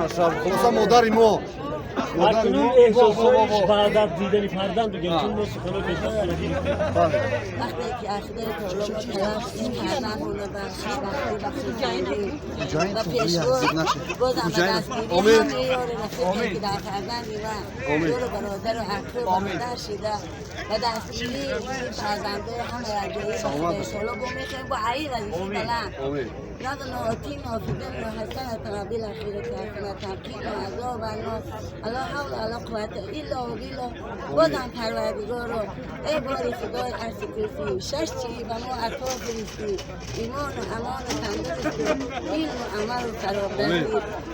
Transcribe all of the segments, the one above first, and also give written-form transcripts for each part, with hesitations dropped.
Машалло, хулоса, модари мо, модари Акнун мо. эҳсосҳои баъд аз дидани фарзанд бигем, чун мо суханои пешрафт надидем. Бале. وقتی که از خدای تعالی ما طلب این فرزندمون رو بخشید، بخشیدی و پیشرو بازم به دستگیری آمین. همه یار رفیقی که در فرزندی و آمین. یار و برادر و عقل و برادر شده و دستگیری این فرزنده همه رجایی سلامت خدای باشید. تعالی با میخوایم با عیب وظیفه بلند. آمین. ربنا آتنا في الدنيا حسنة وفي الآخرة حسنة وقنا عذاب النار. لا حول ولا قوة إلا بالله. بازم پروردگار رو، ای باری خدای عرش کرسی، شش چیز به ما عطا فرستی: ایمان و امان و تندرستی، علم و عمل و فراغ.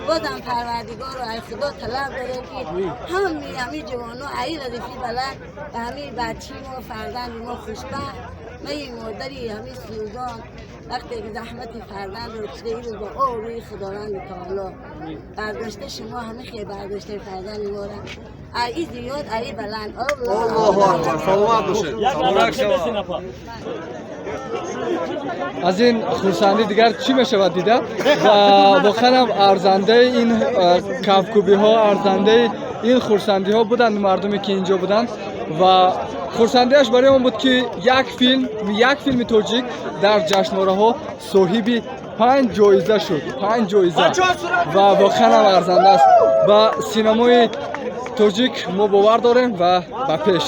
بازم پروردگار رو از خدا طلب داره که همه همی جوانا ای وظیفه بلند و همه بچی ما، فرزند ما خوشبخت. من مادری همه سوزان، وقتی که زحمت فرزند رو کشیده، این رو با آبروی خداوند تعالی برداشته. شما همه خیلی برداشته فرزند ما را ای زیاد ای بلند. Аллоҳу акбар, саломат бошед. Як лаҳза бесин, апа. Аз ин хурсандӣ дигар чӣ мешавад дида? Ва воқеан ҳам арзандаи ин кафкӯбиҳо, арзандаи ин хурсандиҳо буданд мардуме, ки инҷо буданд. Ва хурсандиаш барои он буд, ки як филм, як филми тоҷик дар ҷашнвораҳо соҳиби панҷ ҷоиза шуд, панҷ ҷоиза. Ва воқеан ҳам арзанда аст. Ба синамои тоҷик мо бовар дорем ва ба пеш.